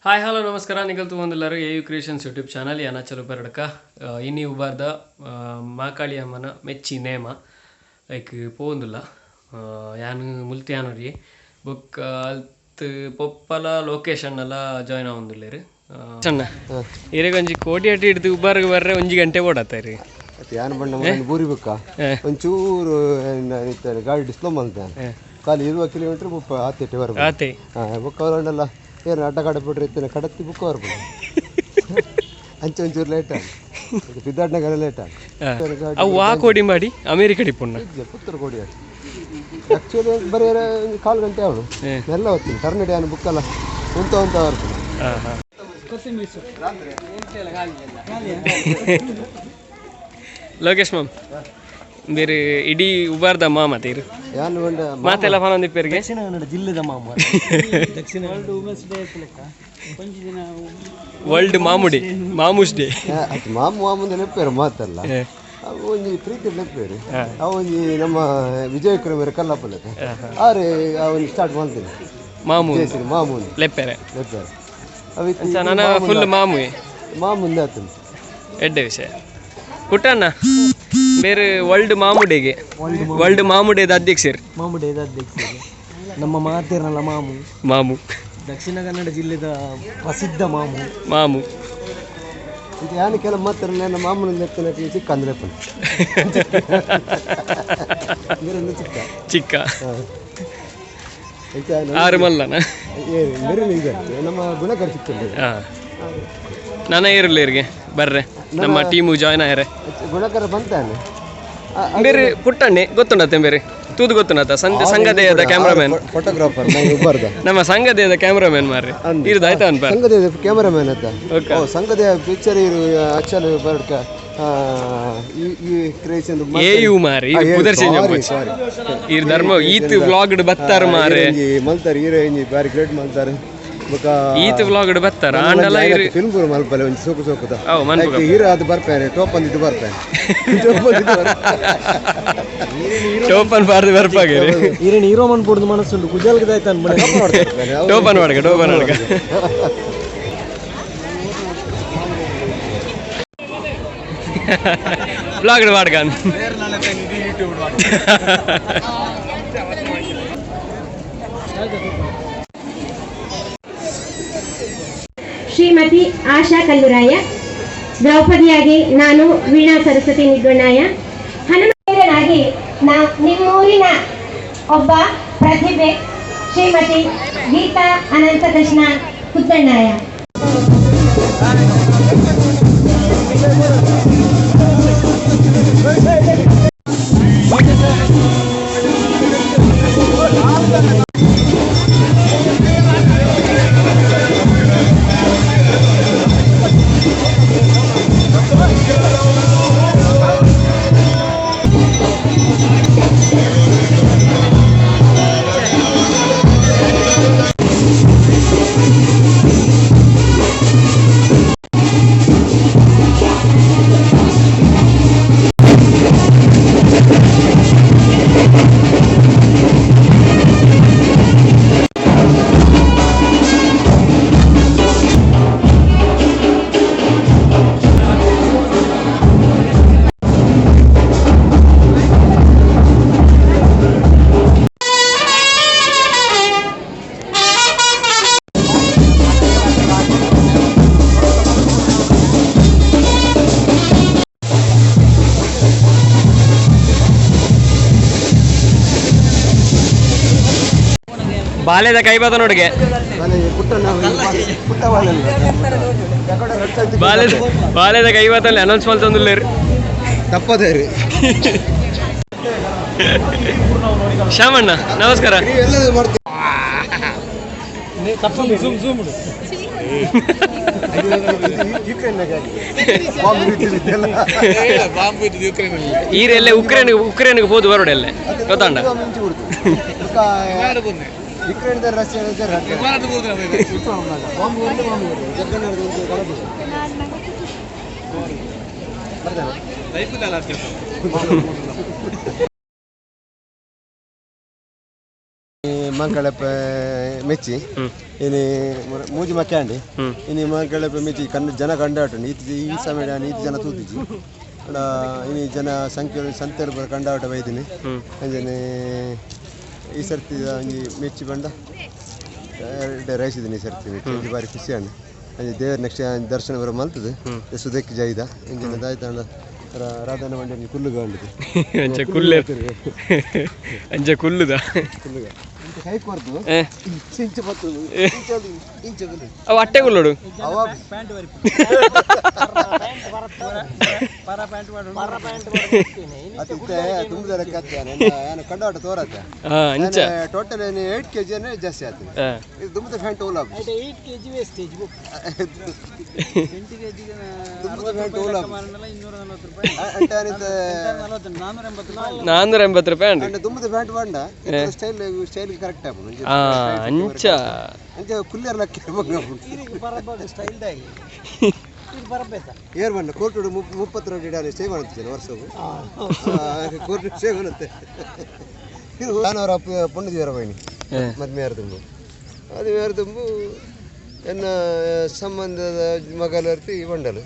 Hi, hello, ನಮಸ್ಕಾರ. ನಿಕಲ್ ತೂವೊಂದುಲ್ಲಾರ್ ಎ U creations YouTube channel. ಯಾನ್ ಅಚಲ್ ಬರಡ್ಕ. ಇನಿ ಉಬಾರ್ದ ಮಾಕಾಳಿ ಅಮ್ಮನ ಮೆಚ್ಚಿ ನೇಮ ಐಕ್ ಪೋವೊಂದುಲ್ಲ. ಯಾನ್ ಮುಲ್ತಿ ಯಾನೊರಿ ಬೊಕ್ಕ ಅಲ್ತ್ ಪೊಪ್ಪಲ ಲೊಕೇಶನ್ ಎಲ್ಲ ಜಾಯ್ನ್ ಆವೊಂದುಲ್ಲೆರ್. ಚಣ್ಣ ಇರೆಗೊಂಜಿ ಕೋಟಿ ಅಟ್ಟಿ ಹಿಡ್ದು ಉಬಾರ್ಗ್ ಬರ್ರೆ ಒಂಜಿ ಗಂಟೆ ಬೋಡಾತರಿ. ಯಾನ್ ಬಣ್ಣ ಬೂರಿ ಬೊಕ್ಕ ಒಂಚೂರು ಗಾಡಿ ಸ್ಲೋ ಮಲ್ತೆ, ಖಾಲಿ 20 ಕಿಲೋಮೀಟರ್ 30 ಆತೆಟ್ಟೆ ಬರ್ಬೋದು. ಆತೆ. ಬೊಕ್ಕ ಅವರನ್ನೆಲ್ಲ ಏನು ಅಡ್ಡ ಕಡೆ ಬಿಟ್ರೆ ಇತ್ತಿನ ಕಡತ್ತಿ ಬುಕ್ಕ ಬರ್ಬೋದು. ಅಂಚೆ ಒಂಚೂರು ಲೇಟ್ ಆಗ ಸಿದ್ಧಾರ್ಥನಗರ ಲೇಟ್ ಆಗ. ಅವು ವಾ ಕೋಡಿ ಮಾಡಿ ಅಮೇರಿಕ ಡಿಪುಣ್ಣ. ಪುತ್ತೂರು ಕೋಡಿ ಆ್ಯಕ್ಚುಲಿ ಬರೀ ಒಂದು ಕಾಲು ಗಂಟೆ ಅವಳು ಎಲ್ಲ ಹೊತ್ತೀನಿ ಟರ್ನ್ ಯಾನು ಬುಕ್ಕಲ್ಲ ಉಂತ ಉಂತ ಬರ್ತದೆ. ಹಾಂ ಹಾಂ, ಲೋಕೇಶ್ ಮಾಮ್, ಬೇರೆ ಇಡೀ ಉಬಾರ್ದ ಮಾಮ ತೀರು. ಯಾನು ಬಂಡ ಮಾತೆಲ್ಲ ಫಾನೊಂದಿಪ್ಪೆರ್ಗೆ. ದಕ್ಷಿಣ ಕನ್ನಡ ಜಿಲ್ಲೆದ ಮಾಮ, ದಕ್ಷಿಣ ವರ್ಲ್ಡ್ ವುಮೆನ್ಸ್ ಡೇ ಲೆಕ್ಕ ಒಂಜಿ ದಿನ. ವರ್ಲ್ಡ್ ಮಾಮುಡಿ ಮಾಮುಸ್ ಡೇ. ಅದು ಮಾಮು ಮಾಮುಂದ ನೆಪ್ಪೇರು ಮಾತಲ್ಲ, ಅವು ಒಂಜಿ ಪ್ರೀತಿ ನೆಪ್ಪೇರು. ಅವು ಒಂಜಿ ನಮ್ಮ ವಿಜಯ ಕುರಮೇರು ಕಲ್ಲಪ್ಪಲಕ್ಕೆ ಆರೆ ಅವನು ಸ್ಟಾರ್ಟ್ ಮಾಡ್ತೀನಿ. ಮಾಮು. ಜಯಶ್ರೀ ಮಾಮೂನ್ ಲೆಪ್ಪೆರೆ. ನೆಪ್ಪೇರು ಅವು. ನನ್ನ ಫುಲ್ ಮಾಮುವೆ. ಮಾಮುಂದ ಆತನು. ಎಡ್ಡೆ ವಿಷಯ ಪುಟ್ಟಣ್ಣ. ಬೇರೆ ವರ್ಲ್ಡ್ ಮಾಮುಡೇಗೆ, ವರ್ಲ್ಡ್ ಮಾಮುಡೇದ ಅಧ್ಯಕ್ಷರು. ಮಾಮು ಡೇದ ಅಧ್ಯಕ್ಷರು, ನಮ್ಮ ಮಾತೇರಲ್ಲ ಮಾಮು. ಮಾಮು. ದಕ್ಷಿಣ ಕನ್ನಡ ಜಿಲ್ಲೆದ ಪ್ರಸಿದ್ಧ ಮಾಮು. ಮಾಮು. ಇದು ಯಾನು ಕೆಲವು ಮಾತ್ರ ನನ್ನ ಮಾಮೂನ ಲೆಕ್ಕನಕ್ಕೆ ಚಿಕ್ಕ ಅಂದ್ರೆ ಬೇರೆ ಚಿಕ್ಕ. ಚಿಕ್ಕ. ಹಾಂ. ಆರು ಮಲ್ಲನ. ಬೇರೆ ಇದೆ ನಮ್ಮ ಗುಣಕರ್ ಚಿಕ್ಕ. ಹಾಂ, ನಾನ ಇರಲಿ ಬರ್ರೆ, ನಮ್ಮ ಟೀಮು ಜಾಯ್ನ್ ಆಯರೆ. ಗುಣಕರ ಬಂತಾನೆ. ಬೇರೆ ಪುಟ್ಟಣ್ಣೆ ಗೊತ್ತುಂಡತ್ತೆ, ಬೇರೆ ತೂದು ಗೊತ್ತುಂಡತ್ತ ಸಂಜೆ ಸಂಘದೇಯದ ಕ್ಯಾಮ್ರಾಮ್ಯಾನ್. ಫೋಟೋಗ್ರಾಫರ್ ಬರ್ದ. ನಮ್ಮ ಸಂಘದೇಯದ ಕ್ಯಾಮ್ರಾಮ್ಯಾನ್ ಮಾರ್ರೆ ಇರ್ದು ಆಯ್ತಾ ಅನ್ಪ. ಸಂಘದ ಕ್ಯಾಮರಾಮ್ಯಾನ್ ಅತ್ತ. ಓಕೆ. ಓ ಸಂಘದ ಪಿಕ್ಚರ್ ಇರು ಆಕ್ಚುಲಿ ಬರ್ಕ ಈ ಈ ಕ್ರಿಯೇಷನ್. ಎ ಯು ಮಾರಿ ಪುದರ್ ಚೇಂಜ್. ಸಾರಿ. ಇರ್ ಧರ್ಮ ಈತ್ ವ್ಲಾಗ್ ಬತ್ತಾರ ಮಾರೆ. ಮಲ್ತಾರೆ, ಹೀರೋ ಇಂಜಿ ಬಾರಿ ಗ್ರೇಟ್ ಮಲ್ತಾರೆ ಬೊಕ. ಈತ್ ವ್ಲಾಗ್ ಬತ್ತಾರ ಆಂಡಲ ಇರು. ಫಿಲ್ಮ್ ಪೂರ ಮಲ್ಪಲೆ ಒಂಜಿ ಸೋಕು ಸೋಕುದ. ಅವು ಮನ್ಪುಗ. ಹೀರೋ ಅದು ಬರ್ಪೇನೆ, ಟೋಪ್ ಅಂದಿದ್ದು ಬರ್ಪೇನೆ, ಟೋಪ್ ಅಂದಿದ್ದು. ಟೋಪನ್ ಬಾರ್ದು ಬರ್ಪಾಗಿರಿ. ಈರೇನು ಹೀರೋ ಮನ್ಪುಡ್ದು ಮನಸ್ಸುಂಟು ಕುಜಲ್ಗದಾಯ್ತು ಅನ್ಬಣ. ಟೋಪನ್ ಮಾಡ್ಕ, ಟೋಪನ್ ಮಾಡ್ಕ. ವ್ಲಾಗ್ ಮಾಡ್ಕ. ಶ್ರೀಮತಿ ಆಶಾ ಕಲ್ಲುರಾಯ, ದ್ರೌಪದಿಯಾಗಿ ನಾನು ವೀಣಾ ಸರಸ್ವತಿ ನಿಡ್ವಣ್ಣಾಯ, ಹನುಮಂತನಾಗಿ ನಾ ನಿಮ್ಮೂರಿನ ಒಬ್ಬ ಪ್ರತಿಭೆ ಶ್ರೀಮತಿ ಗೀತಾ ಅನಂತಕೃಷ್ಣ ಕುತ್ತಣ್ಣಾಯ. ಬಾಲ್ಯದ ಕೈಬಾತ ನೋಡಿಗೆ. ಪುಟ್ಟ ಪುಟ್ಟ. ಬಾಲ್ಯದ ಬಾಲ್ಯದ ಕೈಬಾತಲ್ಲಿ ಅನೌನ್ಸ್ ಮಾಡ್ತಂದುಲ್ಲೇರು. ತಪ್ಪದೇ ರೀ. ಶ್ಯಾಮಣ್ಣ, ನಮಸ್ಕಾರ. ನೀವೆಲ್ಲ ಮಾಡ್ತೀರಿ. Ukraine bomb. ಈರೆಲ್ಲ ಉಕ್ರೇನ್ ಉಕ್ರೇನ್ಗೆ ಪೋದು ಬರೋಡೆಲ್ಲ ಗೊತ್ತಾಂಡ. Ukraine Russia bomb bomb bomb. ಮಂಕಳಪ್ಪ ಮೆಚ್ಚಿ ಇನಿ ಮೂಜಿ ಮಕ್ಯಾಂಡಿ ಇನಿ ಮಂಕಳಪ್ಪ ಮೆಚ್ಚಿ ಕಣ್ಣು ಜನ ಕಂಡಾಟ ಈತ ಈ ಸಮಯ ಈತ ಜನ ತೂತಿಜಿ ಅಡ ಇನಿ ಜನ ಸಂಖ್ಯೆ ಸಂತೆರು ಬರ ಕಂಡಾಟ ಬೈದಿನಿ ಅಂಜನೆ ಈ ಸರ್ತಿ ಒಂಜಿ ಮೆಚ್ಚಿ ಬಂಡ ಎರಡು ರೈಸಿದ್ದೀನಿ ಈ ಸರ್ತಿ ಮೆಚ್ಚಿ ಒಂಜಿ ಬಾರಿ ಖುಷಿ ಅಂಡ್ ಅಂಜಿ ದೇವರ ನೆಕ್ಸ್ಟ್ ದರ್ಶನ ಬರ ಮಲ್ತದೆ ಸುದಕ್ಕೆ ಜೈದ ಇಂಜಿನ ದಾಯ್ತಾಂಡ ರಾಧಾನ ಮಂಡಿ ಕುಲ್ಲುಗ ಅಂಡಿದೆ. ಅಂಚ ಕುಲ್ಲೆ, ಅಂಚ ಕುಲ್ಲುದ. ಕುಲ್ಲುಗ ಕೈ ಕೊರ್ದು ಇಂಚ ಬರ್ತದೆ, ಇಂಚ ಇಂಚ. ಅವು ಅಟ್ಟೆ ಕುಲ್ಲೋಡು. ಅವ ಪ್ಯಾಂಟ್ ಪರ ಪ್ಯಾಂಟ್ ಪರ ಪ್ಯಾಂಟ್. ಅದು ಇತ್ತೆ ತುಂಬಿದ ಕತ್ತೆ ಏನು ಕಂಡಾಟ ತೋರತ್ತೆ. ಅಂಚ ಟೋಟಲ್ ಏನು 8 ಕೆಜಿ ಜಾಸ್ತಿ ಆಗ್ತದೆ. ಇದು ದುಂಬದ ಪ್ಯಾಂಟ್ ಓಲಾ. 8 ಕೆಜಿ ವೇಸ್ಟೇಜ್ ಬುಕ್, 8 ಕೆಜಿಗೆ ದುಂಬದ ಪ್ಯಾಂಟ್ ಓಲಾ. 240 ರೂಪಾಯಿ. ಅಂಟೆ ಏನಿತ್ತೆ? 40, 480 ರೂಪಾಯಿ. 480 ರೂಪಾಯಿ ಅಂಡ್ ಅಂಡ್ ದುಂಬದ ಪ್ಯಾಂಟ್ ಬಂಡ ಸ್ಟೈಲ್ ಸ್ಟೈಲ್ ಕರೆಕ್ಟ್ ಆಪುಂಡು. ಅಂಚ. ಅಂಚ ಕುಲ್ಲಿಯರ್ ಲಕ್ಕ. ಈಗ ಬರಬಹುದು ಸ್ಟೈಲ್ ದಾಗಿ ಈಗ ಬರಬೇಕಾ? ಏರ್ ಬಂಡ ಕೋರ್ಟುಡು 32 ಇಡಾನೆ ಸ್ಟೇ ಮಾಡುತ್ತಿದ್ದೇನೆ ವರ್ಷವು ಕೋರ್ಟ್ ಸ್ಟೇ ಮಾಡುತ್ತೆ. ಇದು ನಾನು ಅವರ ಪುಣ್ಯದೇವರ ಬೈನಿ ಮದ್ಮೆ ಯಾರು ತುಂಬು ಅದು ಯಾರು ತುಂಬು ಎನ್ನ ಸಂಬಂಧದ ಮಗಲರ್ತಿ ಬಂಡಲು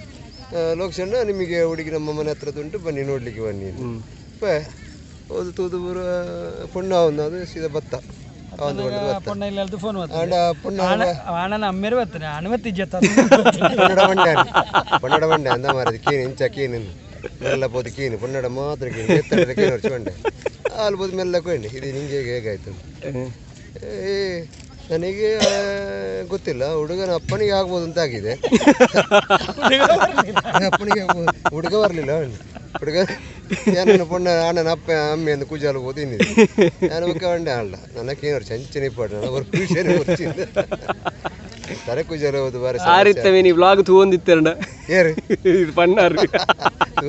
ಲೋಕಸಣ್ಣ ನಿಮಗೆ ಹುಡುಗಿ ನಮ್ಮ ಮನೆ ಹತ್ರದುಂಟು, ಬನ್ನಿ ನೋಡಲಿಕ್ಕೆ ಬನ್ನಿ ಪೇ ಹೌದು ತೂದು ಪೂರ ಪುಣ್ಯ ಅವನು ಅದು ಸೀದಾ ಬತ್ತ ಅವನು ಬತ್ತ. ಪೊಣ್ಣ ಇಲ್ಲ ಫೋನ್. ಆಂಡ ಪುಣ್ಯ ಆಣನ ಅಮ್ಮೇರು ಬರ್ತಾನೆ ಅಣವತ್ತಿಜ್ಜತ್ತ. ಪೊನ್ನಡ ಬಂಡೆ, ಪೊನ್ನಡ ಬಂಡೆ ಅಂದ ಮಾರದು ಕೀನು ಇಂಚ ಕೀನು ಮೆಲ್ಲ ಪೋದು ಕೀನು ಪೊನ್ನಡ ಮಾತ್ರ ಕೀನು ಎತ್ತರದ ಕೀನು ಹೊರ್ಚು ಬಂಡೆ ಹಾಲು ಬೋದು ಮೆಲ್ಲ ಕೊಂಡೆ. ಇದು ನಿಂಗೆ ಹೇಗೆ ಹೇಗಾಯ್ತು? ಏ ನನಗೆ ಗೊತ್ತಿಲ್ಲ, ಹುಡುಗನ ಅಪ್ಪನಿಗೆ ಆಗ್ಬೋದು ಅಂತ ಆಗಿದೆ. ಅಪ್ಪನಿಗೆ ಆಗ್ಬೋದು. ಹುಡುಗ ಬರಲಿಲ್ಲ. ಹುಡುಗ ನನ್ನ ಪೊಣ್ಣ ಅಣ್ಣನ ಅಪ್ಪ ಅಮ್ಮೆ ಅಂದು ಕುಜಾಲು ಹೋದು ಇನ್ನಿದೆ. ನಾನು ಬೊಕ್ಕ ಬಂಡೆ ಅಲ್ಲ ನನ್ನ ಕೇನೋರು ಚಂಚನೆ ಪಾಡು ನನ್ನ ಒಂದು ವಿಷಯನೇ ಗೊತ್ತಿಲ್ಲ. ತಲೆ ಕುಜಾಲು ಹೋದು ಬಾರಿ ಸಮಸ್ಯೆ. ಆರಿತ್ತವೆ ನೀ ವ್ಲಾಗ್ ತೂವೊಂದಿತ್ತೆರಡ. ಏರು ಇದು ಪಣ್ಣಾರು.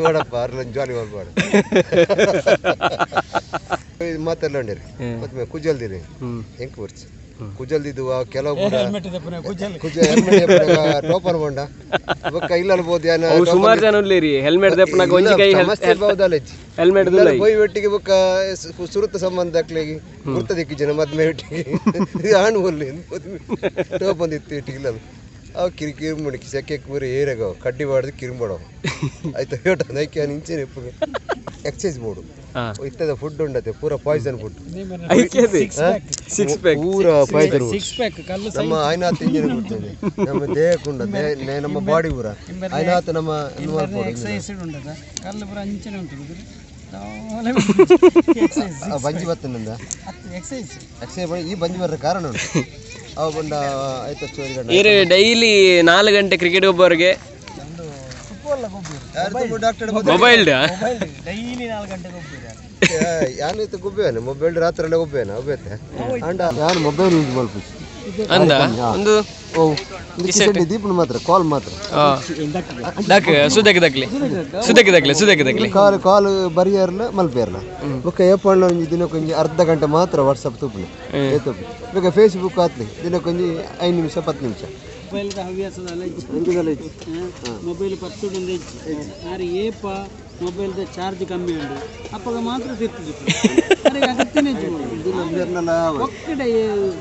ನೋಡಪ್ಪ ಅರ್ಲ ಜಾಲಿ ಮಾಡ್ಬಾರ್ದು. ಇದು ಮಾತೆಲ್ಲ ಉಂಡಿರಿ ಮತ್ತೆ ಕುಜಲ್ದಿರಿ ಎಂಕ್ ಬರ್ಚಿ ಕುಜಲ್ದಿದ್ದು ಕೆಲವು ಕುಜ ಹೆಲ್ಮೆಟ್ ಟೋಪರ್ ಬೋಂಡ ಬೊಕ್ಕ ಇಲ್ಲ ಅನ್ಬೋದು ಯಾನ. ಅವು ಸುಮಾರು ಜನ ಉಲ್ಲೇರಿ ಹೆಲ್ಮೆಟ್ ದೆಪ್ಪನಾಗ ಒಂಜಿ ಕೈ ಸಮಸ್ಯೆ ಬಹುದಲ್ಲ. ಹೆಲ್ಮೆಟ್. ಪೋಯಿ ಒಟ್ಟಿಗೆ ಬೊಕ್ಕ ಸುರುತ ಸಂಬಂಧ ಅಕ್ಲೆಗೆ ಗುರ್ತ ದಿಕ್ಕಿ ಜನ ಮದ್ಮೆ ಒಟ್ಟಿಗೆ ಆಣು ಒಲ್ಲೆ ಟೋಪ್ ಒಂದಿತ್ತು ಇಟ್ಟಿಗೆ ಇಲ್ಲ. ಅವು ಕಿರಿ ಕಿರುಮುಡಿಕಿ ಸೆಕೆ ಪೂರ ಏರಾಗ ಕಡ್ಡಿ ಬಾಡ್ದು ಕಿರುಂಬಡವು ಆಯ್ತು ಹೇಟ ನೈಕೆ ಇಂಚೆ ಎಕ್ಸೈಸ್ ಬೋರ್ಡು ಇತ್ತದ ಫುಡ್ ಉಂಡತೆ ಪೂರ ಪಾಯ್ಸನ್ ಫುಡ್. ಸಿಕ್ಸ್ ಪ್ಯಾಕ್ ಪೂರ ಪಾಯ್ಸನ್. ಸಿಕ್ಸ್ ಪ್ಯಾಕ್ ಕಲ್ಲು. ನಮ್ಮ ಐನಾತ್ ಇಂಜಿನ್ ಕೊಡ್ತದೆ ನಮ್ಮ ದೇಹಕ್ಕುಂಡ ನಮ್ಮ ಬಾಡಿ ಪೂರ ಐನಾತ್ ನಮ್ಮ ಇದು ಮಾಡ್ಬೋದು. ಎಕ್ಸಸೈಸ್ ಉಂಟದ ಕಲ್ಲು ಪೂರ ಅಂಚನೆ ಉಂಟು. ಆ ಬಂಜಿ ಬತ್ತನಂದ. ಎಕ್ಸಸೈಸ್. ಎಕ್ಸೈಸ್ ಮಾಡಿ ಈ ಬಂಜಿ ಬರೋ ಕಾರಣ ಉಂಟು ಅವ ಬಂಡ ಆಯ್ತು ಸ್ಟೋರಿ. ಏರು ಡೈಲಿ 4 ಗಂಟೆ ಕ್ರಿಕೆಟ್ ಒಬ್ಬರಿಗೆ ಡಾಕ್ಟರ್ ಮೊಬೈಲ್ ಮೊಬೈಲ್ ಡೈಲಿ 4 ಗಂಟೆಗೆ ಹೋಗ್ತೀರಾ? ಯಾನಿತ್ತು ಗುಬ್ಬೇನೆ ಮೊಬೈಲ್ ರಾತ್ರಿ ಎಲ್ಲ ಗುಬ್ಬೇನೆ ಒಬ್ಬೈತೆ ಅಂಡ ಯಾನು ಮೊಬೈಲ್ ಯೂಸ್ ಮಲ್ಪುಜಿ. ಅಂದ ಒಂದು ಓ ಇದು ದೀಪನ ಮಾತ್ರ ಕಾಲ್ ಮಾತ್ರ. ಡಾಕ್ ಸುದಕ್ಕೆ ದಕ್ಲಿ ಸುದಕ್ಕೆ ದಕ್ಲಿ ಸುದಕ್ಕೆ ದಕ್ಲಿ. ಕಾಲ್ ಕಾಲ್ ಬರಿಯರ್ಲ ಮಲ್ಪೇರ್ಲ ಬೊಕ್ಕ ಏಪಣ್ಣ ಒಂಜಿ ದಿನಕ್ಕೊಂಜಿ ಅರ್ಧ ಗಂಟೆ ಮಾತ್ರ ವಾಟ್ಸಪ್ ತೂಪುನೆ ಏತುಪು ಬೊಕ್ಕ ಫೇಸ್ಬುಕ್ ಆತ್ಲಿ ದಿನಕ್ಕೊಂಜಿ 5 ನಿಮಿಷ 10 ನಿಮಿಷ. ಮೊಬೈಲ್ದ ಹವ್ಯಾಸದ ಎಂತದಲ್ಲ? ಮೊಬೈಲ್ ಪತ್ತುಡೊಂದು ಹೆಚ್ಚು ಆರು ಏಪ ಮೊಬೈಲ್ದ ಚಾರ್ಜ್ ಕಮ್ಮಿ ಉಂಟು ಅಪ್ಪಗ ಮಾತ್ರ ತಿರ್ತಿದ್ದು ಅಗತ್ಯನೇ ಹೆಚ್ಚು. ಒಕ್ಕಡೆ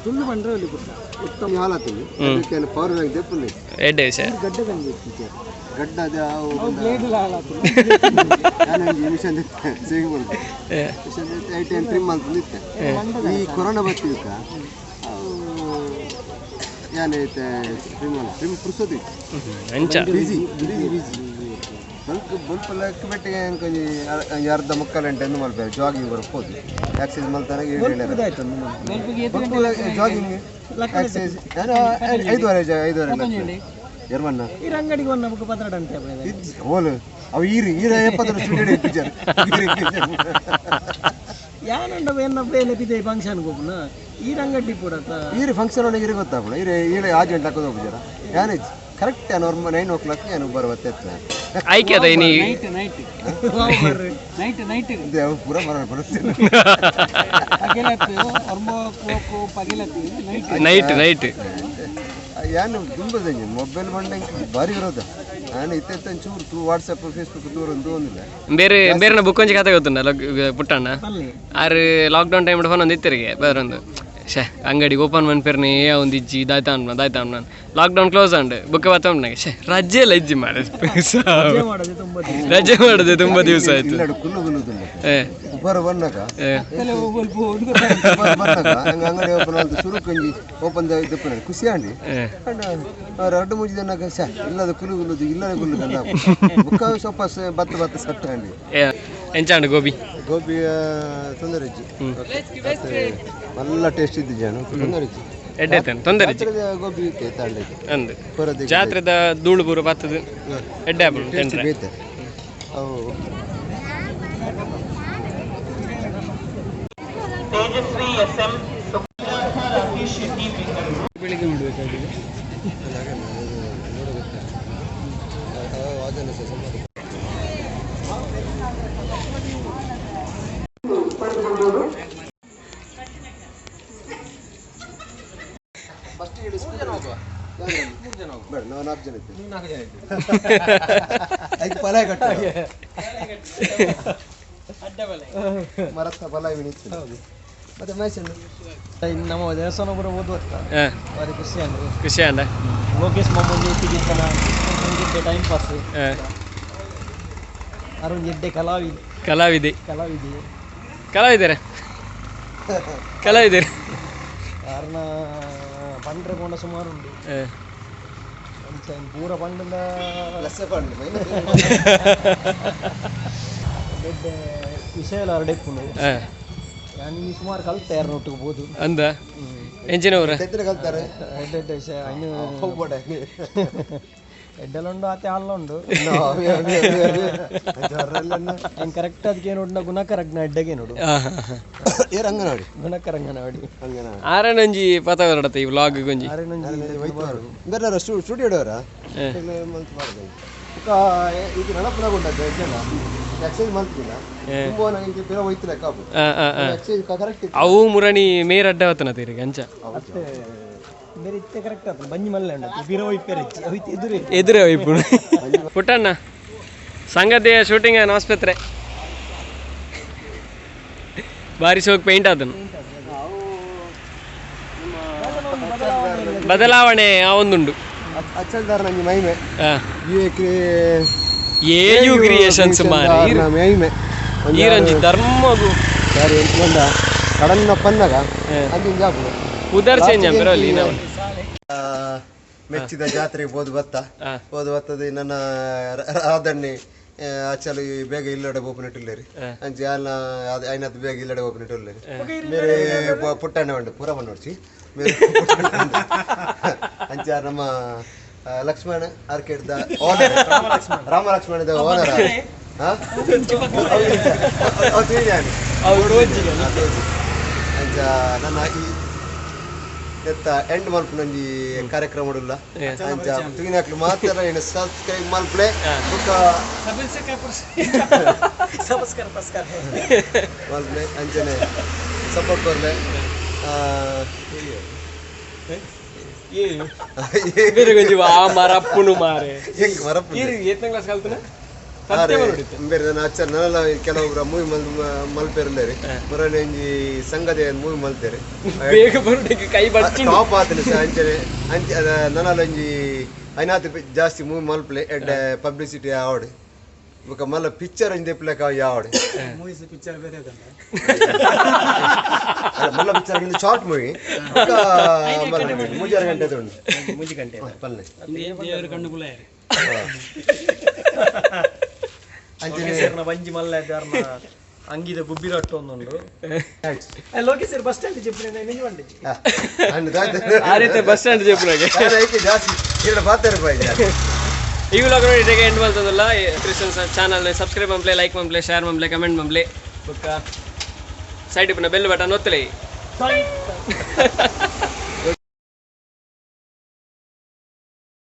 ತುಳ್ಳು ಬಂದ್ರೆ ಅಲ್ಲಿ ಕೊಟ್ಟ. ಉತ್ತಮ ಹಾಲತ್ತಿನಿ ಅದಕ್ಕೆ ಪವರ್ ಬ್ಯಾಂಕ್ ದೆಪ್ಪುನೆ. ಎಡ್ಡೆ ವಿಷಯ. ಗಡ್ಡೆ ತಂಗಿ. ಗಡ್ಡ ಅದು ಅವು ಬ್ಲೇಡ್ ಹಾಳಾತು. ನಾನು ಮಿಷನ್ ಸೇವಿಂಗ್ ಮಾಡ್ದೆ ಮಿಷನ್ 8 ಟ್ರಿಮ್ ಅಂತ ಇತ್ತೆ. ಈ ಕೊರೋನಾ ಬತ್ತಿತ್ತ ಅವು ಏನೈತೆ ಟ್ರಿಮ್ ಟ್ರಿಮ್ ಪುರ್ಸೋದು. ಅಂಚ. ಬಿಸಿ ಬಿಸಿ ಬಿಸಿ ಬಲ್ಕ್ ಬಲ್ಪ್ ಲಕ್ಕ ಬೆಟ್ಟಿಗೆ ಒಂಜಿ ಒಂಜಿ ಅರ್ಧ ಮುಕ್ಕಾಲು ಗಂಟೆ ಎಂದು ಮಲ್ಪೆ ಜಾಗಿಂಗ್ ಬರ್ಬೋದು ಎಕ್ಸಸೈಸ್ ಮಲ್ತಾನೆ. ಜಾಗಿಂಗ್ ಎಕ್ಸಸೈಸ್ ನಾನು 5:30 5:30 ಎರ್ಮಣ್ಣ. ಈ ಅಂಗಡಿಗೆ ಒಂದು ನಮಗೆ ಪತ್ರ ಅಂತೆ. ಹೋಲು ಅವು ಈರು ಈರ 70 ಸ್ಟೂಡೆಂಟ್. ಯಾನಂಡ ಎನ್ನ ಬೇಲೆ ಬಿದೆ ಫಂಕ್ಷನ್ ಗೊಬ್ಬನ ಈ ರಂಗಡ್ಡಿ ಪೂರತ. ಈರು ಫಂಕ್ಷನ್ ಒಳಗೆ ಇರು ಗೊತ್ತಾಪಣ ಈರು ಈರು ಆಜ್ ಗಂಟೆ ಹಾಕೋದು ಹೋಗ್ಬಿಜಾರ ಯಾನು ಕರೆಕ್ಟ್ ನಾನು 9 ಓ ಕ್ಲಾಕ್ ನಾನು ಬರುವ ಎತ್ತ. ಆಯ್ಕೆ ಅದ ನೀ. ನೈಟ್ ನೈಟ್ ನೈಟ್ ನೈಟ್ ಅವು ಪೂರ ಬರೋಣ ಬರುತ್ತೇನೆ. ಪಗೆಲತ್ತು ಒರ್ಮೋ ಕೋಕು ಪಗೆಲತ್ತು ನೈಟ್. Night night. ಯಾನು ದುಂಬದಂಗೆ ಮೊಬೈಲ್ ಬಂಡ ಭಾರಿ ವಿರೋಧ ನಾನು ಇತ್ತ ಚೂರು ತೂ ವಾಟ್ಸಪ್ ಫೇಸ್ಬುಕ್ ದೂರ ಒಂದು ಒಂದಿಲ್ಲ. ಬೇರೆ ಬೇರೆ ಬುಕ್ ಒಂಜಿ ಕತೆ ಗೊತ್ತುಂಡ ಪುಟ್ಟಣ್ಣ ಆರು ಲಾಕ್ಡೌನ್ ಟೈಮ್ ಫೋನ್ ಒಂದು ಇತ್ತರಿಗೆ ಬೇರೊಂದು ಶೇ ಅಂಗಡಿ ಓಪನ್ ಮನ್ಪೆರ್ನೆ ಒಂದಿಜ್ಜಿ ದಾಯ್ತಾನ್ ದಾಯ್ತಾನ್ ನಾನು ಲಾಕ್ಡೌನ್ ಕ್ಲೋಸ್ ಆಂಡ್ ಬುಕ್ ಬತ್ತವನಾಗೆ ಶೇ ರಜೆ ಎಲ್ಲ ಇಜ್ಜಿ ಮಾರೆ. ರಜೆ ಮಾಡೋದು ತುಂಬಾ ದಿವಸ ಆಯ್ತು. ಇಲ್ಲಡು ಕುಲ್ಲು ಕುಲ್ಲುದುಂಡು. ಏ. ಉಬಾರ ಬನ್ನಗ. ಏ. ಉಬಾರ ಬನ್ನಗ ಹಂಗ ಅಂಗಡಿ ಓಪನ್ ಆಲ್ತು ಸುರುಕು ಒಂಜಿ ಓಪನ್ ದೆಪ್ಪುನ ಖುಷಿ ಆಂಡಿ. ಏ. ಅಂಡ ರಡ್ಡು ಮೂಜಿ ಜನಕ ಶ್ಯಾ ಇಲ್ಲದ ಕುಲು ಕುಲ್ಲುದು ಇಲ್ಲದೆ ಕುಲ್ಲು ಕಂದ ಬುಕ್ಕ ಸ್ವಲ್ಪ ಬತ್ತ ಬತ್ತ ಸಟ್ಟ ಆಂಡಿ. ಏ, ಎಂಚಾಂಡು ಗೋಬಿ? ಗೋಬಿ ತೊಂದರೆ ಇಜ್ಜಿ, ಮಲ್ಲ ಟೇಸ್ಟ್ ಇದ್ದು ಜಾನು ತೊಂದರೆ ಇಜ್ಜಿ. ಎಡ್ಡೆ ಆಯ್ತಾನೆ ತೊಂದರೆ ಇಜ್ಜಿ. ಜಾತ್ರೆದ ಗೋಬಿ ಇತ್ತೆ ತಾಂಡೆ. ಅಂದು ಕೊರತೆ. ಜಾತ್ರೆದ ಧೂಳು ಪೂರ ಬತ್ತದು ಎಡ್ಡೆ ಆಪುಂಡು. ಟೇಸ್ಟ್ ತಿಂಡ್ರೆ. ಬೇತೆ ಅವು. ಬೆಳಿಗ್ಗೆ ಮಾಡಬೇಕಾಗಿದೆ. ಬೇಡ, ನಾವು ನಾಲ್ಕು ಜನ ಇದ್ದೇವೆ. ಅದಕ್ಕೆ ಫಲ ಕಟ್ಟ ಮರತ್ತ ಫಲ ಇತ್ತು ಮತ್ತೆ ಮೈಸೂರು. ಇನ್ನು ನಮ್ಮ ದೇವಸ್ಥಾನ ಪೂರ ಓದುವತ್ತ. ಹಾ. ಭಾರಿ ಖುಷಿ ಅಂದ್ರೆ. ಖುಷಿ ಆಂಡ. ಲೋಕೇಶ್ ಮಾಮೂಲಿ ತಿಗಿತನ ಟೈಮ್ ಪಾಸ್. ಹಾ. ಅರುಣ್ ಎಡ್ಡೆ ಕಲಾವಿದ. ಕಲಾವಿದೆ. ಕಲಾವಿದೆ. ಕಲಾವಿದರ ಕಲಾವಿದರು. ಕಾರಣ ಪಂಡ್ರೆ ಪೋಂಡ ಸುಮಾರು ಉಂಟು. ಹಾ. ಅಂಚ ಪೂರ ಪಂಡದ ಲಸ್ಸೆ ಪಂಡು. ಎಡ್ಡೆ ವಿಷಯ ಎಲ್ಲ ಅರಡೆಪ್ಪುಂಡು. ಹಾ. ನಾನು ಈ ಸುಮಾರು ಕಲ್ತೆ ಯಾರು ಒಟ್ಟಿಗೆ ಬೋದು. ಅಂದ ಎಂಚಿನವರ ಎತ್ತಿನ ಕಲ್ತಾರೆ. ಎಡ್ಡೆ ಎಡ್ಡೆ ವಿಷಯ ಇನ್ನು. ಹೋಗ್ಬೇಡ. ಎಡ್ಡೆಲ್ಲ ಉಂಡು ಆತೆ ಅಲ್ಲ ಉಂಡು. ಹೆಂಗೆ ಕರೆಕ್ಟ್ ಅದಕ್ಕೆ ನೋಡು ಗುಣಕರಗ್ನ ಎಡ್ಡೆಗೆ ನೋಡು. ಏರ್ ಅಂಗನವಾಡಿ. ಗುಣಕರಂಗನವಾಡಿ. ಅಂಗನವಾಡಿ. ಆರನೊಂಜಿ ಪತ ಬರಡತ್ತೆ ಈ ವ್ಲಾಗ್ ಗೊಂಜಿ. ಬೇರೆ ಸ್ಟುಡಿಯೋ ಅವರ ಇದು ನಡಪುನ ಉಂಟು ಎಕ್ಸೈಸ್ ಮಲ್ತಿಲ್ಲ ತುಂಬ ನನಗೆ ಪಿರ ಹೋಯ್ತಿಲ್ಲ ಕಾಪು. ಆ, ಆ, ಆ. Excise correct. ಅವು ಮುರಣಿ ಮೇರ್ ಅಡ್ಡ ವತನ ತೀರಿಗೆ ಅಂಚ. ಅತ್ತೆ ಬೇರೆ ಇತ್ತೆ ಕರೆಕ್ಟ್ ಆತು ಬಂಜಿ ಮಲ್ಲೆ ಉಂಟು ಬಿರ ಒಯ್ಪೆರೆ ಹೋಯ್ತು ಎದುರೇ. ಎದುರೇ ಒಯ್ಪುಡು ಪುಟ್ಟಣ್ಣ ಸಂಗತಿಯ ಶೂಟಿಂಗ್ ಆಸ್ಪತ್ರೆ ಬಾರಿ ಸೋಕ್ ಪೇಂಟ್ ಆದನು ಬದಲಾವಣೆ ಆ ಒಂದುಂಡು. ಅಚ್ಚಲ್ದಾರ ನಂಗೆ ಮಹಿಮೆ. ಆ. ಎ ಎ ಯು ಕ್ರಿಯೇಷನ್ಸ್ ಮಾರಿ. ಮಹಿಮೆ. ಈರಂಜಿ ಧರ್ಮಗು. ಸರಿ ಒಂದ ಕಡನ್ನ ಪನ್ನಗ ಅಂಜಿನ ಜಾಪುಡು. ಉದರ್ ಚೇಂಜ್ ಅಂಬರಲ್ಲಿ ನಾವು. ಮೆಚ್ಚಿದ ಜಾತ್ರೆಗೆ ಹೋದ ಬತ್ತ. ಆ. ಹೋದ ಬತ್ತದ ನನ್ನ ರಾಧಣ್ಣಿ ಆಚಲು ಬೇಗ ಇಲ್ಲಡೆ ಬೋಪನಿಟ್ಟಿಲ್ಲೇರಿ ಅಂಚೆ ಅಲ್ಲ ಐನತ್ತು ಬೇಗ ಇಲ್ಲಡೆ ಬೋಪನಿಟ್ಟಿಲ್ಲೇರಿ ಮೇರೆ ಪುಟ್ಟಣ್ಣ ಉಂಡು ಪೂರ ನೋಡ್ಸಿ ಮೇರೆ ಪುಟ್ಟಣ್ಣ ಉಂಡು. ಅಂಚೆ ನಮ್ಮ Lakshmana arcade the owner Rama ಲಕ್ಷ್ಮಣದ ಓನರ್ ಅಂಚ ನನ್ನ ಈ ಎತ್ತ ಎಂಡ್ ಮಲ್ಪುನೊಂಜಿ ಕಾರ್ಯಕ್ರಮ ಉಲ್ಲ. ಅಂಚ ತೂಯಿನಕ್ಲು ಮಾತ್ರ ಏನು ಸಬ್ಸ್ಕ್ರೈಬ್ ಮಲ್ಪಲೆ ಬೊಕ್ಕ ಮಲ್ಪಲೆ ಅಂಚನೆ ಸಪೋರ್ಟ್ ಕೊರ್ಲೆ. ಬೇರೆ ಗೊಂಜಿ ವಾ ಮರಪ್ಪುನು ಮಾರೆ. ಹೆಂಗ್ ಮರಪ್ಪು. ಏತ್ನ ಕ್ಲಾಸ್ ಕಲ್ತನ ಸತ್ಯ ನೋಡಿತ್ತು. ಬೇರೆ ನನ್ನ ಅಚ್ಚ ನನಲ ಕೆಲವೊಬ್ರ ಮೂವಿ ಮಲ್ ಮಲ್ಪೆರ್ಲೇರಿ ಮರನೆ ಒಂಜಿ ಸಂಗದ ಮೂವಿ ಮಲ್ತೇರಿ. ಬೇಗ ಬರುಡಕ್ಕೆ ಕೈ ಬಚ್ಚು. ಟಾಪ್ ಆತನ ಸಹ ಅಂಚನೆ ಅಂಚ ನನಲ ಒಂಜಿ ಐನಾತ್ ಜಾಸ್ತಿ ಮೂವಿ ಮಲ್ಪಲೆ ಎಡ್ಡೆ ಪಬ್ಲಿಸಿಟಿ ಆವಡ್ ಬೊಕ ಮಲ್ಲ ಪಿಕ್ಚರ್ ಒಂಜಿ ದೆಪ್ಪಲೆಕ ಯಾವಡ್. ಮೂವೀಸ್ ಪಿಕ್ಚರ್ ಬೇರೆ. ಮಲ್ಲ ಪಿಕ್ಚರ್ ಶಾರ್ಟ್ ಮೂವಿ ಮೂಜಾರು ಗಂಟೆ ಉಂಟು. ಮೂಜಿ ಗಂಟೆ. ಪಲ್ಲೆ. ದೇವರ ಕಣ್ಣು ಕುಲಾಯರು. ಅಂಚನೆ ಬಂಜಿ ಮಲ್ಲ ಅಂಗಿದ ಗುಬ್ಬಿರಟ್ಟು ಒಂದುಂಡು. ಲೋಕೇಶ್ ಬಸ್ ಸ್ಟ್ಯಾಂಡ್ చెప్పిన ನಿಜವಂడి. ಆ ರೀತಿ ಬಸ್ ಸ್ಟ್ಯಾಂಡ್ చెప్పినాಗೆ. ಜಾಸ್ತಿ ಎರಡು ಪಾತ್ರ ರೂಪಾಯಿ. ಈ ವ್ಲಾಗ್ ನೋಡಿ ಇಡೆಗೆ ಎಂಡ್ ಮಲ್ತದಲ್ಲ. ಕ್ರಿಶ್ಚಿಯನ್ಸ್ ಚಾನಲ್ ಸಬ್ಸ್ಕ್ರೈಬ್ ಮಂಪ್ಲೆ, ಲೈಕ್ ಮಂಪ್ಲೆ, ಶೇರ್ ಮಂಪ್ಲೆ, ಕಮೆಂಟ್ ಮಂಪ್ಲೆ, ಬೊಕ್ಕ ಸೈಡ್ ಇಪ್ಪುನ ಬೆಲ್ ಬಟನ್ ಒತ್ತಲೆ.